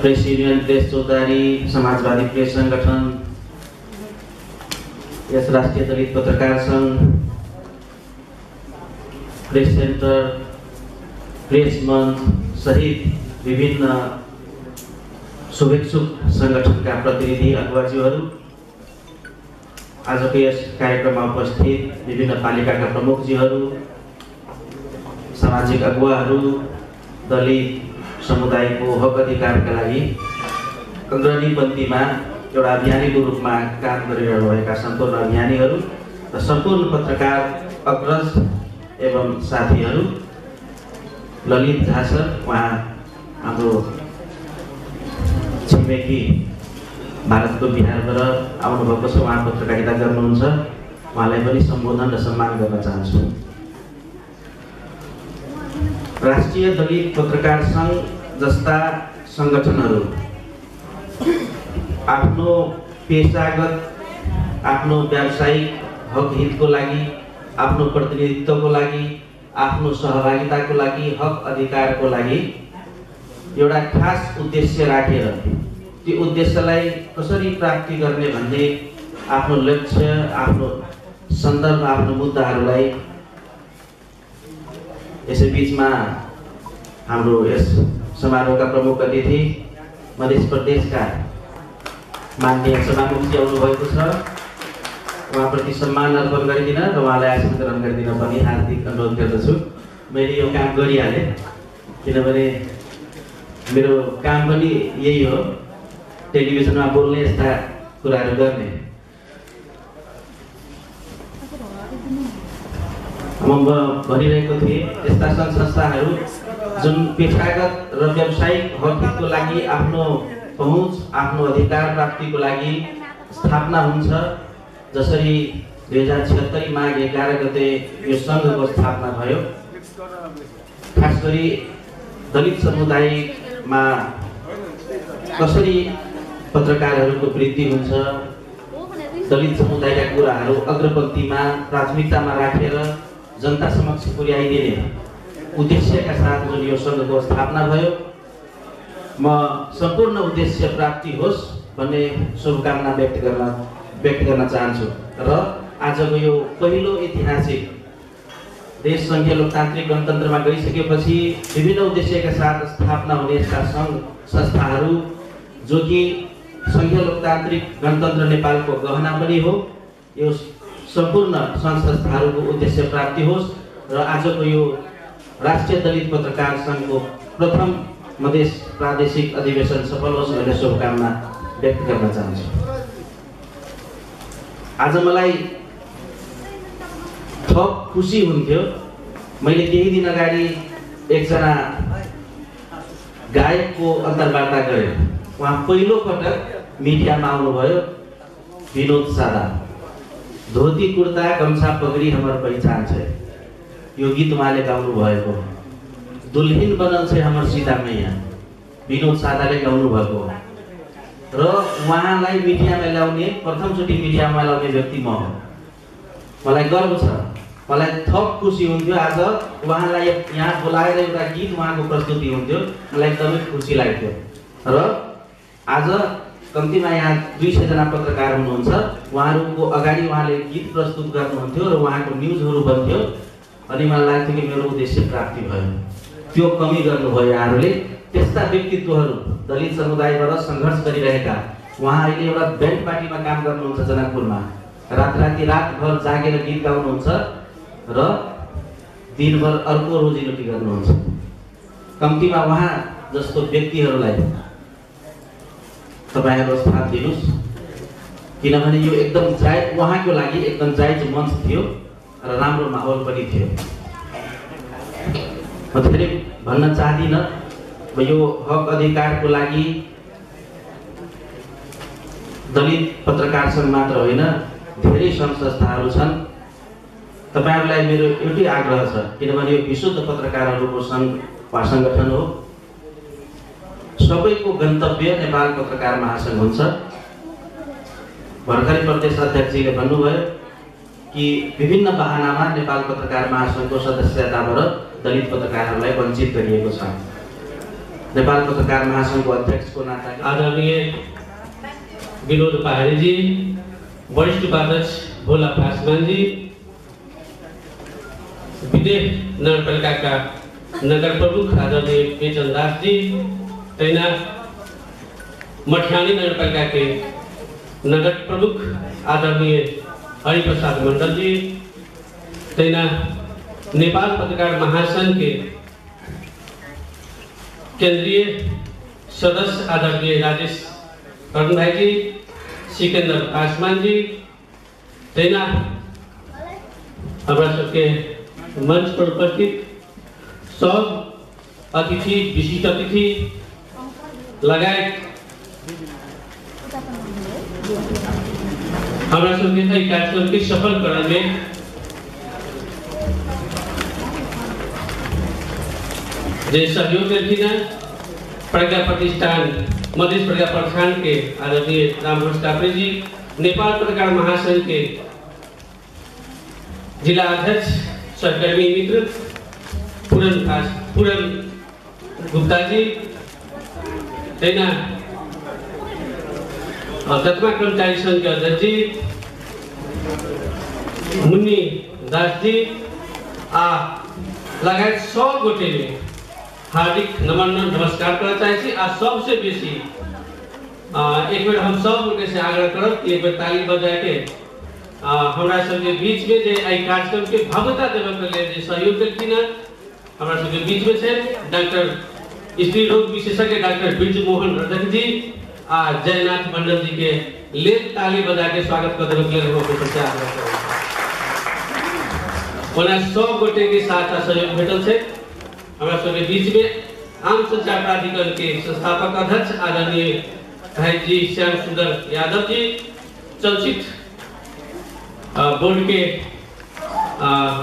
Press union, press चौतारी, समाजवादी press संगठन, यस राष्ट्रिय दलित पत्रकार संघ, प्रेस सेन्टर, प्रेस मञ्च सहित विभिन्न शुभेच्छुक संगठनका प्रतिनिधि अगुवाज्यूहरू, आजको यस कार्यक्रममा उपस्थित विभिन्न पालिकाका प्रमुखजीहरू, सामाजिक अगुवाहरू, दलित समुदायको हक अधिकारका लागि अग्रणी पन्क्तिमा एउटा अभियानीको रूपमा काम गरिरहनुभएका सम्पूर्ण अभियानीहरू र सम्पूर्ण पत्रकार अग्रज एवं साथीहरू, ललित झा सर, उहाँ हाम्रो छिमेकी भारतको बिहारबाट आउनुभएको छ, उहाँ पत्रकारिता गर्नुहुन्छ, उहाँलाई पनि सम्बोधन र सम्मान गर्न चाहन्छु। राष्ट्रिय दलित पत्रकार सङ्घ जस्ता सङ्गठनहरू आफ्नो पेसागत, आफ्नो व्यावसायिक हक हितको लागि, आफ्नो प्रतिनिधित्वको लागि, आफ्नो सहभागिताको लागि, हक अधिकारको लागि एउटा खास उद्देश्य राखेर त्यो उद्देश्यलाई कसरी प्राप्ति गर्ने भन्ने आफ्नो लक्ष्य, आफ्नो सन्दर्भ, आफ्नो मुद्दाहरूलाई यसैबिचमा हाम्रो यस समारोहका प्रमुख अतिथि मध्य प्रदेशका माननीय सभामुखजी आउनुभएको छ, उहाँप्रति सम्मान अर्पण गरिदिन र उहाँलाई आसन ग्रहण गरिदिन पनि हार्दिक अनुरोध गर्दछु। मैले यो काम गरिहालेँ किनभने मेरो काम पनि यही हो, टेलिभिजनमा बोल्ने, यस्ता कुराहरू गर्ने। म भनिरहेको थिएँ, यस्ता सङ्घ संस्थाहरू जुन पेसागत र व्यावसायिक हकहितको लागि आफ्नो पहुँच, आफ्नो अधिकार प्राप्तिको लागि स्थापना हुन्छ, जसरी 2076 माघ 11 गते यो सङ्घको स्थापना भयो। खास गरी दलित समुदायमा कसरी पत्रकारहरूको वृद्धि हुन्छ, दलित समुदायका कुराहरू अग्रपंक्तिमा प्राथमिकतामा राखेर जनता समक्ष पुर्याइदिने उद्देश्यका साथ जुन यो सङ्घको स्थापना भयो, म सम्पूर्ण उद्देश्य प्राप्ति होस् भन्ने शुभकामना व्यक्त गर्न चाहन्छु। र आजको यो पहिलो ऐतिहासिक देश सङ्घीय लोकतान्त्रिक गणतन्त्रमा गइसकेपछि विभिन्न उद्देश्यका साथ स्थापना हुने यस्ता सङ्घ संस्थाहरू जो कि सङ्घीय लोकतान्त्रिक गणतन्त्र नेपालको गहना पनि हो, यो सम्पूर्ण सङ्घ संस्थाहरूको उद्देश्य प्राप्ति होस् र आजको यो राष्ट्रिय दलित पत्रकार सङ्घको प्रथम मधेस प्रादेशिक अधिवेशन सफल होस् भन्ने शुभकामना व्यक्त गर्न चाहन्छु। आज मलाई थप खुसी हुन्थ्यो, मैले केही दिन अगाडि एकजना गायकको अन्तर्वार्ता गरेँ, उहाँ पहिलो पटक मिडियामा आउनुभयो, विनोद सादा। धोती कुर्ता गम्छा पगडी हमर पहिचान छ, यो गीत उहाँले गाउनु भएको। दुल्हिन बनल छ हमर सीता मैया, विनोद सादाले गाउनु भएको। र उहाँलाई मिडियामा ल्याउने, प्रथमचोटि मिडियामा ल्याउने व्यक्ति म हो। मलाई गर्व छ, मलाई थप खुसी हुन्थ्यो आज उहाँलाई यहाँ बोलाएर एउटा गीत उहाँको प्रस्तुति हुन्थ्यो, मलाई एकदमै खुसी लाग्थ्यो। र आज कम्तीमा यहाँ 200 जना पत्रकार हुनुहुन्छ, उहाँहरूको अगाडि उहाँले गीत प्रस्तुत गर्नुहुन्थ्यो र उहाँको न्युजहरू बन्थ्यो अनि मलाई लाग्थ्यो कि मेरो उद्देश्य प्राप्ति भयो। त्यो कमी गर्नुभयो यहाँहरूले। त्यस्ता व्यक्तित्वहरू दलित समुदायबाट सङ्घर्ष गरिरहेका, उहाँ अहिले एउटा ब्यान्ड पार्टीमा काम गर्नुहुन्छ जनकपुरमा, रातराति रातभर जागेर गीत गाउनुहुन्छ र दिनभर अर्को रोजीरोटी गर्नुहुन्छ। कम्तीमा उहाँ जस्तो व्यक्तिहरूलाई तपाईँहरू स्थान दिनुहोस्, किनभने यो एकदम जायज, उहाँको लागि एकदम जायज मञ्च थियो र राम्रो माहौल पनि थियो। म धेरै भन्न चाहदिनँ, यो हक अधिकारको लागि दलित पत्रकार सङ्घ मात्र होइन, धेरै सङ्घ संस्थाहरू छन्। तपाईहरूलाई मेरो एउटै आग्रह छ, किनभने यो विशुद्ध पत्रकारहरूको सङ्घ वा सङ्गठन हो, सबैको गन्तव्य नेपाल पत्रकार महासङ्घ हुन्छ। भर्खरै प्रदेश अध्यक्षजीले भन्नुभयो कि विभिन्न बहानामा नेपाल पत्रकार महासङ्घको सदस्यताबाट दलित पत्रकारहरूलाई वञ्चित गरिएको छ। नेपाल पत्रकार महासंघको अध्यक्षको नाताले आदरणीय विनोद पहाडीजी, वरिष्ठ उपाध्यक्ष भोला पासवानजी, विदेह नगरपालिकाका नगर प्रमुख आदरणीय बेचन दासजी, तहिना मठियानी नगरपालिका के नगर प्रमुख आदरणीय हरिप्रसाद मंडलजी, तहिना नेपाल पत्रकार महासंघ के केंद्रीय सदस्य आदरणीय राजेश कर्ण भाईजी, सिकंदर पासवान जी, तहिना हमरा सबके मंच पर उपस्थित सब अतिथि, विशिष्ट अतिथि लगायत हमरा सबके एहि कार्यक्रम के सफल करने में जे सहयोग देलखिन हैं प्रज्ञा प्रतिष्ठान मधेश प्रज्ञा प्रतिष्ठान के आदरणीय रामभरोस कापरे जी, नेपाल पत्रकार महासंघ के जिला अध्यक्ष सहकर्मी मित्र पूरन गुप्ता जी, तहिना दतमा कर्मचारी संघ के अध्यक्ष जी मुन्नी दास जी आ लगायत सब गोटे में हार्दिक नमन नमस्कार करना चाहे छी। आ सबसे बेसी एक बेर हम सब गोटे से आग्रह करब कि एक बेर ताली बजा के हमरा सबके बीच में जे एहि कार्यक्रम के भव्यता देबय के लेल जे सहयोग केलखिन हँ, हमरा सबके बीच में छै डॉक्टर स्त्री रोग विशेषज्ञ डॉक्टर ब्रजमोहन रजक जी आ जयनाथ मंडल जी के लेल ताली बजा के स्वागत कर देबय के लेल हम अपने आग्रह करब। ओना सब गोटे के साथ सहयोग भेटल छै। हमरा सबके बीच में आम संचार प्राधिकरण के संस्थापक अध्यक्ष आदरणीय भाई जी श्याम सुंदर यादव जी, चलचित्र बोर्ड के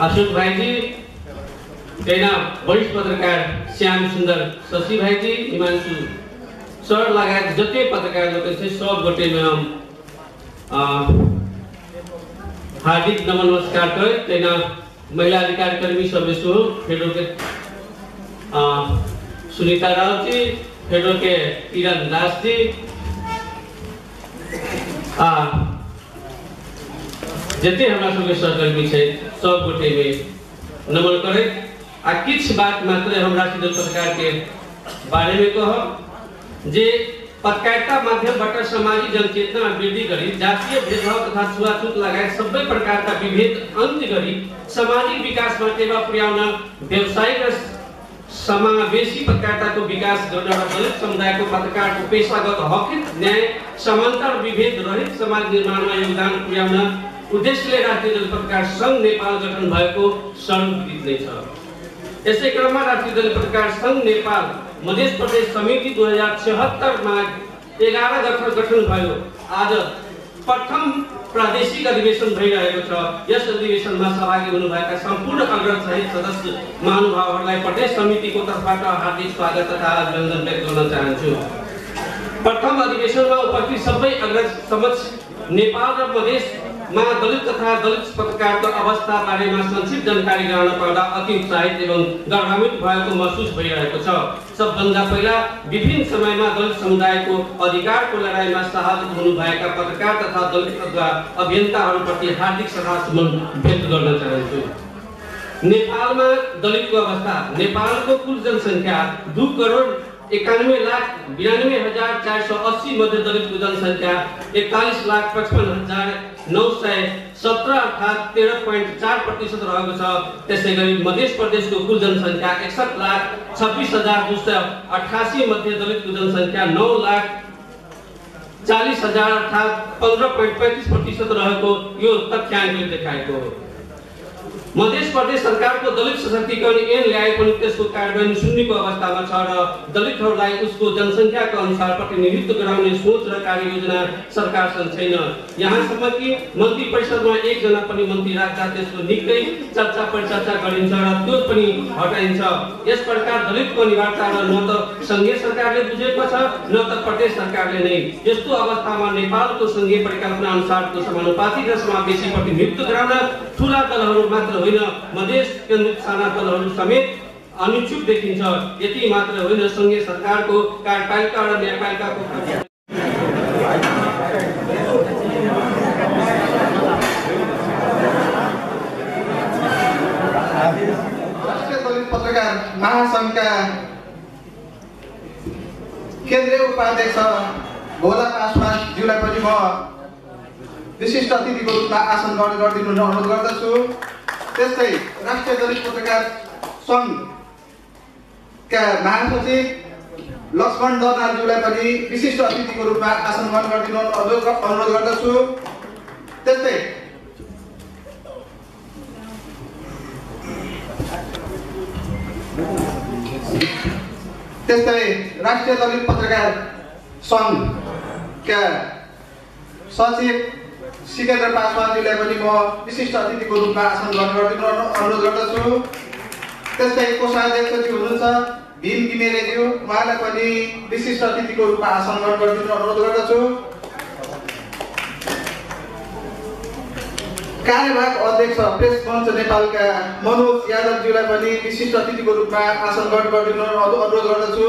अशोक भाई जी, तहिना वरिष्ठ पत्रकार श्याम सुंदर शशि भाई जी, हिमांशु सर लगायत जते पत्रकार लोकनि छै सब गोटे में हम हार्दिक नमन नमस्कार करैत, तहिना महिला अधिकार कर्मी सब सेहो फेरो के सुनीता राउत जी, फेरो के किरण दास जी आ जते हमरा सबके सहकर्मी छै सब गोटे में नमन करैत आ किछु बात मात्र हम राष्ट्रीय दल पत्रकार के बारे में कहब जे पत्रकारिता माध्यमबाट सामाजिक जनचेतना वृद्धि गरी जातीय भेदभाव तथा छुवाछुत लगायत सबै प्रकारका विभेद अन्त्य गरी सामाजिक विकासमा टेवा पुर्याउन व्यावसायिक र समावेशी पत्रकारिताको विकास गर्न र दलित समुदायको पत्रकारको पेसागत हकहित न्याय समानता र विभेद रहित समाज निर्माणमा योगदान पुर्याउन उद्देश्यले राष्ट्रिय दलित पत्रकार संघ नेपाल गठन भएको सर्वविदित नै छ। यसै क्रममा राष्ट्रिय दलित पत्रकार संघ नेपाल मध्य प्रदेश समिति 2076 माघ 11 गठन भयो। आज प्रथम प्रादेशिक अधिवेशन भइरहेको छ। यस अधिवेशनमा सहभागी हुनुभएका सम्पूर्ण अग्रज सहित सदस्य महानुभावहरूलाई प्रदेश समितिको तर्फबाट हार्दिक स्वागत तथा अभिनन्दन व्यक्त गर्न चाहन्छु। प्रथम अधिवेशनमा उपस्थित सबै अग्रज समक्ष नेपाल र मधेसमा दलित तथा दलित पत्रकारको अवस्था बारेमा संक्षिप्त जानकारी गराउन पाउँदा अति उत्साहित एवं गौरवान्वित भएको महसुस भइरहेको छ। सबभन्दा पहिला विभिन्न समयमा दलित समुदायको अधिकारको लडाईँमा शहादत हुनुभएका पत्रकार तथा दलित अथवा अभियन्ताहरूप्रति हार्दिक श्रद्धासुमन व्यक्त गर्न चाहन्छु। नेपालमा दलितको अवस्था। नेपालको कुल जनसङ्ख्या 2,91,92,480 मध्ये दलितको जनसङ्ख्या 41,55,917 अर्थात् 13.4% रहेको छ। त्यसैगरी मध्य प्रदेशको कुल जनसङ्ख्या 61,26,288 मध्ये दलितको जनसङ्ख्या 9,40,000 अर्थात् 15.35% रहेको यो तथ्याङ्कले देखाएको हो। मध्य प्रदेश सरकारको दलित सशक्तिकरण ऐन ल्याए पनि त्यसको कार्यान्वयन शून्यको अवस्थामा छ र दलितहरूलाई उसको जनसङ्ख्याको अनुसार प्रतिनिधित्व गराउने सोच र कार्ययोजना सरकारसँग छैन। यहाँसम्म कि मन्त्री परिषदमा एकजना पनि मन्त्री राख्दा त्यसको निकै चर्चा परिचर्चा गरिन्छ र त्यो पनि हटाइन्छ। यस प्रकार दलितको अनिवार्यता र न त सङ्घीय सरकारले बुझेको छ न त प्रदेश सरकारले नै। यस्तो अवस्थामा नेपालको सङ्घीय परिकल्पना अनुसारको समानुपातिक र समावेशी प्रतिनिधित्व गराउन ठूला दलहरू मात्र होइन, मधेस केन्द्रित साना दलहरू समेत अनिच्छुक देखिन्छ। यति मात्र होइन, सङ्घीय सरकारको कार्यपालिका र न्यायपालिकाको राष्ट्रिय दलित पत्रकार महासङ्घका केन्द्रीय उपाध्यक्ष भोला पासवानज्यूलाई पनि म विशिष्ट अतिथिको रूपमा आसन ग्रहण गरिदिनु हुन अनुरोध गर्दछु। त्यस्तै राष्ट्रिय दलित पत्रकार सङ्घका महासचिव लक्ष्मण दर्नालज्यूलाई पनि विशिष्ट अतिथिको रूपमा आसन ग्रहण गरिदिनु अनुरोध गर्दछु। त्यस्तै त्यस्तै राष्ट्रिय दलित पत्रकार सङ्घका सचिव सिकेन्द्र पासवानज्यूलाई पनि म विशिष्ट अतिथिको रूपमा आसन ग्रहण गरिदिनु अनुरोध गर्दछु। त्यस्तै कोषाध्यक्षज्यू हुनुहुन्छ भीम घिमिरेज्यू, उहाँलाई पनि विशिष्ट अतिथिको रूपमा आसन ग्रहण गरिदिनु अनुरोध गर्दछु। कार्यवाहक अध्यक्ष प्रेस मञ्च नेपालका मनोज यादवज्यूलाई पनि विशिष्ट अतिथिको रूपमा आसन ग्रहण गरिदिनु अनुरोध गर्दछु।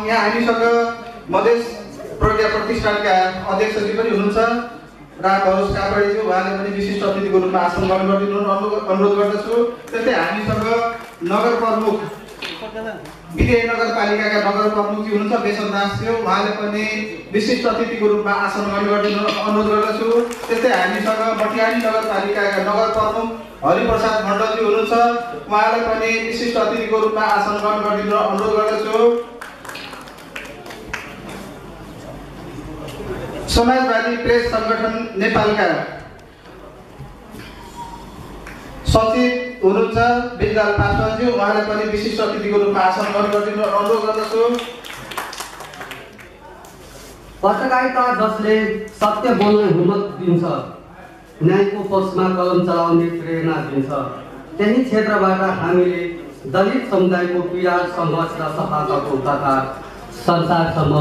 यहाँ हामीसँग मधेस प्रज्ञा प्रतिष्ठानका अध्यक्षज्यू पनि हुनुहुन्छ राम भरोस कापरेज्यू, उहाँले पनि विशिष्ट अतिथिको रूपमा आसन ग्रहण गरिदिनु अनुरोध गर्दछु। त्यस्तै हामीसँग नगर प्रमुख विजय नगरपालिकाका नगर प्रमुखज्यू हुनुहुन्छ बेसन दासज्यू, उहाँले पनि विशिष्ट अतिथिको रूपमा आसन ग्रहण गरिदिनु अनुरोध गर्दछु। त्यस्तै हामीसँग मटिहानी नगरपालिकाका नगर प्रमुख हरिप्रसाद मण्डलज्यू हुनुहुन्छ, उहाँलाई पनि विशिष्ट अतिथिको रूपमा आसन ग्रहण गरिदिनु अनुरोध गर्दछु। समाजवादी प्रेस सङ्गठन नेपालका सचिव हुनुहुन्छ बिजलाल पासवानज्यू, उहाँलाई पनि विशिष्ट अतिथिको रूपमा आसन ग्रहण गरिदिनु अनुरोध गर्दछु। पत्रकारिता जसले सत्य बोल्ने हिम्मत दिन्छ, न्यायको पक्षमा कलम चलाउने प्रेरणा दिन्छ, त्यही क्षेत्रबाट हामीले दलित समुदायको पीडा, सङ्घर्ष र सफलताको कथा संसारसम्म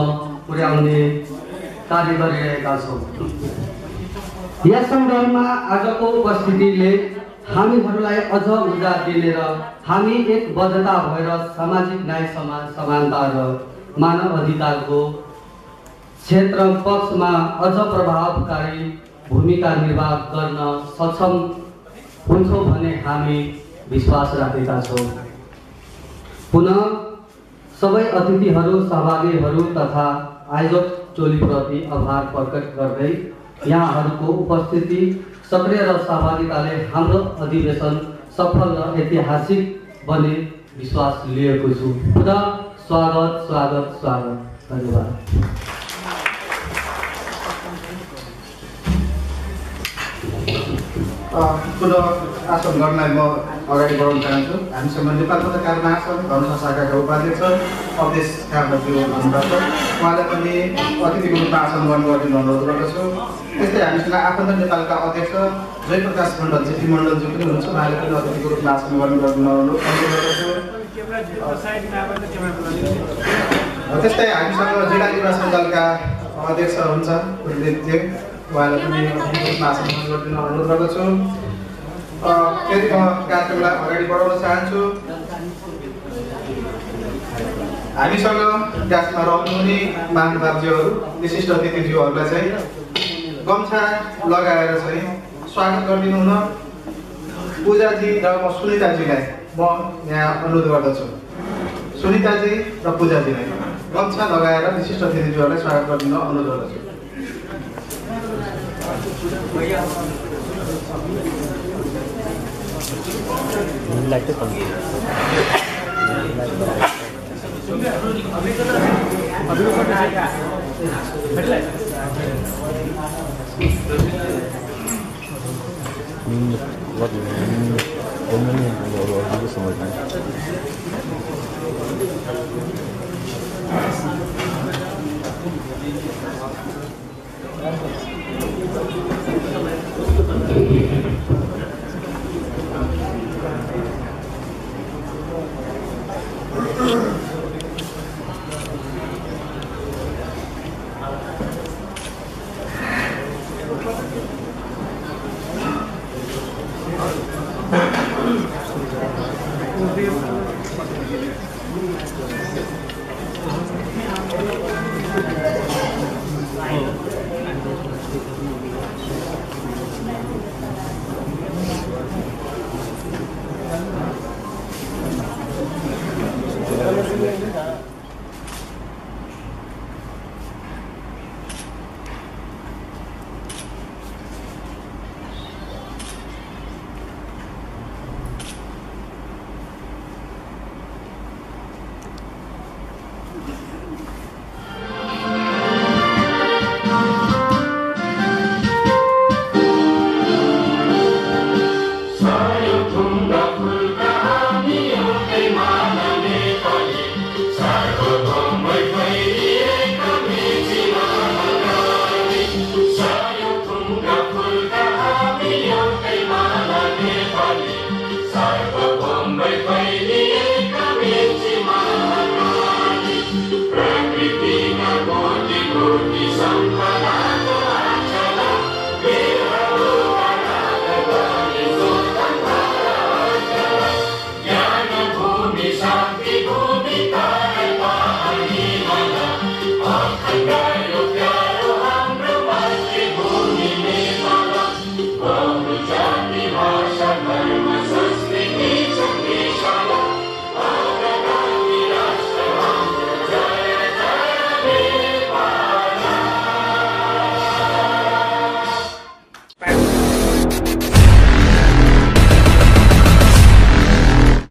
पुर्याउने कार्य गरिरहेका छौँ। यस सन्दर्भमा आजको उपस्थितिले हामीहरूलाई अझ ऊर्जा दिने र हामी एकबद्धता भएर सामाजिक न्याय, समानता र मानव अधिकारको क्षेत्र पक्षमा अझ प्रभावकारी भूमिका निर्वाह गर्न सक्षम हुन्छौँ भन्ने हामी विश्वास राखेका छौँ। पुनः सबै अतिथिहरू, सहभागीहरू तथा आयोजक टोलीप्रति आभार प्रकट गर्दै यहाँहरूको उपस्थिति, सक्रिय र सहभागिताले हाम्रो अधिवेशन सफल र ऐतिहासिक बन्ने विश्वास लिएको छु। पुनः स्वागत, स्वागत, स्वागत। धन्यवाद। पुनः आसन गर्नलाई म अगाडि बढाउन चाहन्छु। हामीसँग नेपाल पत्रकार महासङ्घ धनुषा शाखाका उपाध्यक्ष अवधेश थापाज्यू हुनुभएको छ, उहाँलाई पनि अतिथिको रूपमा आसन ग्रहण गरिदिनु अनुरोध गर्दछु। त्यस्तै हामीसँग आफन्त नेपालका अध्यक्ष जयप्रकाश मण्डल, जेपी मण्डलज्यू पनि हुनुहुन्छ, उहाँले पनि अतिथिको रूपमा आसन ग्रहण गरिदिनु अनुरोध गर्दछु। त्यस्तै हामीसँग जिल्ला निर्वाचन दलका अध्यक्ष हुनुहुन्छ कुलदीपज्यू, उहाँलाई पनि अतिथिको रूपमा आसन ग्रहण गरिदिनु अनुरोध गर्दछु। फेरि म कार्यक्रमलाई अगाडि बढाउन चाहन्छु। हामीसँग गाछमा रहनुहुने महानुभावज्यूहरू, विशिष्ट अतिथिज्यूहरूलाई चाहिँ गम्छा लगाएर चाहिँ स्वागत गरिदिनु हुन पूजाजी र म सुनिताजीलाई म यहाँ अनुरोध गर्दछु। सुनिताजी र पूजाजीलाई गम्छा लगाएर विशिष्ट अतिथिज्यूहरूलाई स्वागत गरिदिन अनुरोध गर्दछु। Prakriti कोटि कोटि संपदा।